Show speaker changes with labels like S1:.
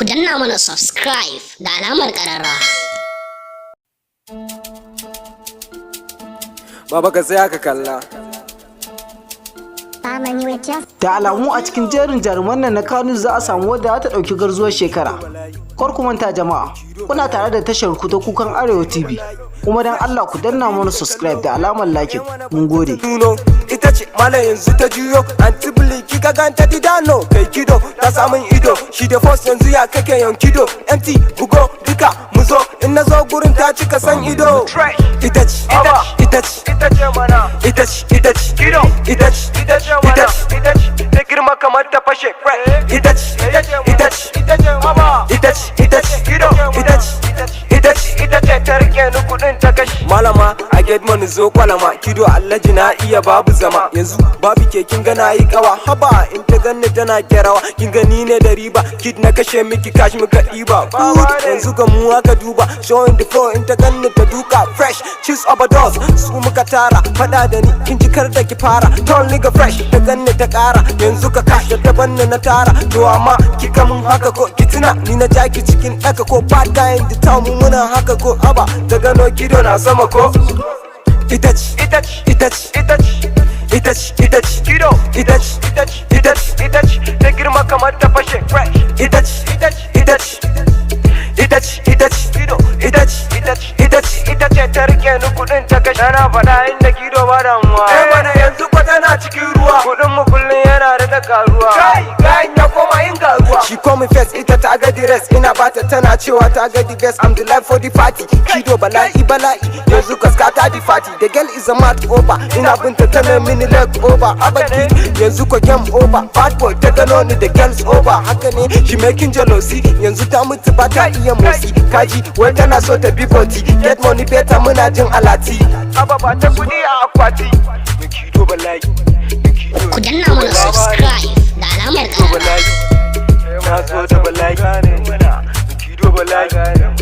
S1: Danna mana subscribe da alamar ƙararrawa.
S2: Baba, ka tsaya ka kalla.
S3: Da alamu a cikin jerin jaruman nan na Kano za a samu wadda za ta ɗauki garzuwar shekara. Kar ku manta jama'a, kuna tare da tashar ku ta Kukan Arewa TV. Kuma dan Allah ku danna mana subscribe da alamar like. Mun gode.
S2: Nuno ita ce malam, yanzu ta juyo. Anti Biliki ka ganta didano. Kai kido ta samun ido. Shi da force yanzu ya kake yan kido. MT bugo duka mu zo. In na zo gurin ta cika san ido. Ita ce, ita ce,
S4: Ita ce mana.
S2: Ita ce, ita ce,
S4: Kido.
S2: Ita ce,
S4: Ita ce mana.
S2: Ita ce,
S4: Ita ce ta girma kamar ta fashe.
S2: Ita ce, ita ce,
S4: Ita ce mama.
S2: Ita ce, ita ce,
S4: Kido.
S2: Ita ce, ita ce.
S4: Ita ce ta rike ni, kudin ta kashi.
S2: Malama, I get money, zo kwalama. Kido allaji na iya babu zama. Yanzu babu ke, kin ga nayi kawa. Haba, in ta ganni tana kerawa. Kin gani ne da riba. Kid na kashe miki cash muka ɗiba. Good, yanzu ga mu aka duba. Showing the floor, in ta ganni ta duka. Fresh, cheese overdose. Su muka tara, fada da ni. Kin ji kar da ki fara. Turn nigga fresh, ta ganni ta kara. Yanzu ka cash da ta banni na tara. To amma kika mun haka ko ki tuna ni na jaki cikin ɗaka ko bad guy in the town, mu muna haka ko. Haba, ta gano kido na sama ko. Ita ce,
S4: Ita ce,
S2: ita ce,
S4: ita ce,
S2: ita ce, ita ce,
S4: Kido.
S2: Ita ce,
S4: Ita ce,
S2: ita ce,
S4: ita ce ta girma kamar ta fashe.
S2: Ita ce,
S4: Ita ce,
S2: ita ce, ita ce, ita ce,
S4: Kido.
S2: Ita ce,
S4: Ita ce,
S2: ita ce.
S4: Ita ce ta rike ni, kudin ta kashi. Tana faɗa inda kido ba damuwa.
S2: Eh mana, yanzu ko tana cikin ruwa.
S4: Kudin mu kullum yana da karuwa.
S2: Kai, gayan ya koma yin garuwa. She call me first, ita ta ga the rest. Ina bata tana cewa ta ga the best. I'm the life for the party. Kido bala'i bala'i. Yanzu ka scatter the party. The girl is a mad over. Ina binta tana mini leg over. Abba kid, yanzu ko game over. Bad boy ta gano ni da girls over. Haka ne, she making jealousy. Yanzu ta mutu ba ta iya motsi. Kaji, wai tana so ta bi boti. Get money better, muna jin alati.
S4: Abba, ba ta kudi a akwati.
S2: Kido bala'i.
S1: Ku danna mana subscribe da alamar ƙararrawa.
S2: Bala'i. Na zo da bala'i. Kido bala'i.